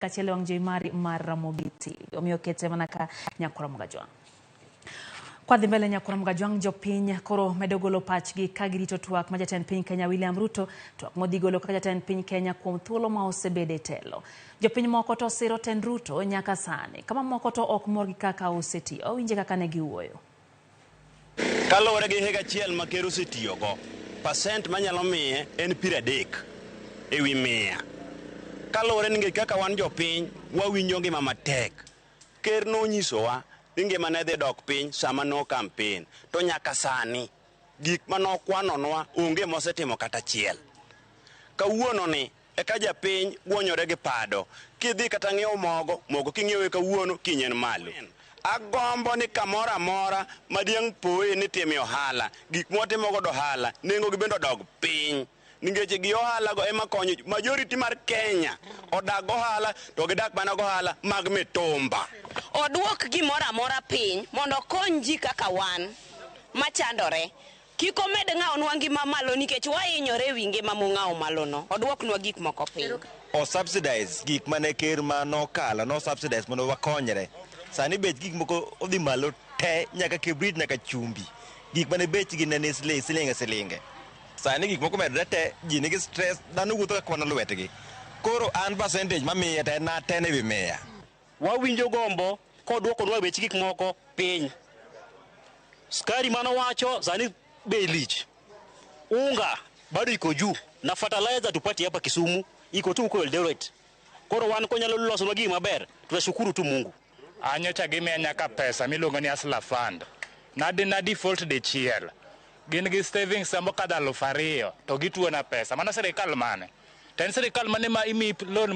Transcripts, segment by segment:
Kachiel e wang' jowi mari mar Ramogi TV. Omiyo kete mana ka nyakwar Ramogi Ajwang'. Kwadhi mbele nyakwar Ramogi Ajwang', jopiny koro medo golo pachgi ka girito twak ma jatend piny Kenya William Ruto, twak modhi golo kaka jatend piny Kenya kuom thuolo ma osebede e telo. Jopiny moko to siro tend Ruto nyaka sani, kama moko to ok mor gi kaka osetiyo. Awinje kaka ne giwuoyo. Kaluwore gi higa achiel ma ker osetiyogo, percent manyalo miye en 30 ewi 100. Kaluwore ni nikech kaka wan jopiny wawinjo ngima matek. Ker nonyisowa ni ngima ne dhi dok piny sama no campaign. To nyaka sani gik manokwanonwa onge mosetimo kata achiel. Kawuono ni eka japiny gwonyore gi pado. Kidhi kata ng'iewo mogo, mogo king'iewe kawuono kiny en malo. Agombo ni kamoro amora ma diang' poe ni time ohala, gik mwatimo godo ohala, nengo gi bende odog piny. Nikech gi ohala go ema konyo majority mar Kenya odak gohala to gidak mana gohala mag mitumba. Oduok gimoro amora piny mondo okony ji kaka wan machandore. Kik omed ng'awonwa ngima malo nikech wahinyore ewi ngima mong'awo malono. Oduoknwa gik moko piny. O subsidize gik mane ker ma nokalo no subsidize mondo wakonyre. Sani bech gik moko odhi malo te nyaka kibrit nyaka chumbi. Gik mane bechgi ne ni silinge silinge. Sani gik moko medore te, ji nigi stress, dhano wuotho ka kwano lwetgi. Koro an percentage mamiye to en 10/100. Wawinjo gombo koduokonwa bech gik moko piny. Skari manowacho sani bei lich. Unga bado iko juu na fertilizer tupati hapa Kisumu iko tu huko Eldoret. Koro wan konyalo losonwa gima maber, tutashukuru tu Mungu. An nyocha gimiya nyaka pesa miluongo ni Hustler Fund. Nadi na default dichiel. Gin gi savings mokadho 2,000 to gituona pesa. Mano sirikal mane? To en sirikal mane ma imiyi loan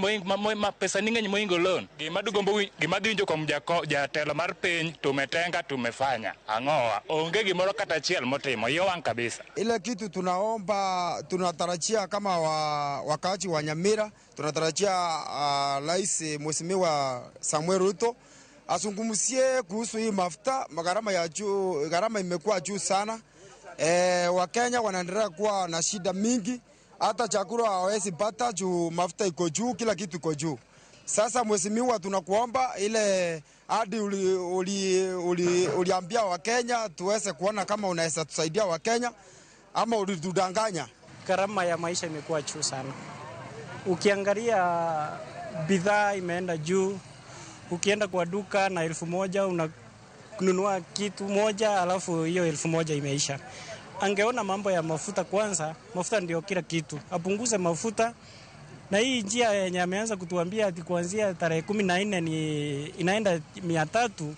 ma pesa ni ng'eny mohingo loan? Gima dugombo gima dhi winjo kuom jatelo mar piny tumetenga tumefanya. Ang'owa? Onge gimoro kata achiel motimo. Iye owang' kabisa. Ile kitu tunaomba, tunatarajia kama wakaaji wa Nyamira, tunatarajia Rais Mheshimiwa Samuel Ruto azungumzie kuhusu hii mafuta, gharama ya juu, gharama imekuwa juu sana. Wakenya wanaendelea kuwa na shida mingi, hata chakula hawawezi pata juu mafuta iko juu, kila kitu iko juu. Sasa mheshimiwa, tunakuomba ile hadi uliambia Wakenya tuweze kuona kama unaweza tusaidia Wakenya ama ulitudanganya. Gharama ya maisha imekuwa juu sana. Ukiangalia bidhaa imeenda juu. Ukienda kwa duka na 1,000 unanunua kitu moja, alafu hiyo 1,000 imeisha. Angeona mambo ya mafuta kwanza, mafuta ndio kila kitu. Apunguze mafuta na hii njia yenye ameanza kutuambia ati kuanzia tarehe 14 ni inaenda 300.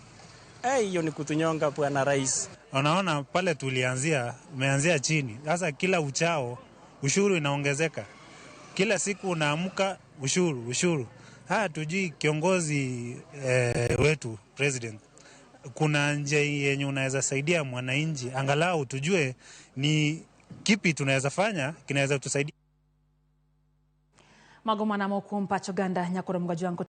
Hiyo ni kutunyonga, bwana rais. Unaona pale tulianzia, umeanzia chini. Sasa kila uchao ushuru inaongezeka. Kila siku unaamka ushuru, ushuru. Haya tujui kiongozi wetu president, kuna njia yenye unaweza saidia mwananchi angalau tujue ni kipi tunaweza fanya kinaweza tusaidia. Mago mana moko kuom pach oganda nyakwar Ramogi Ajwang'.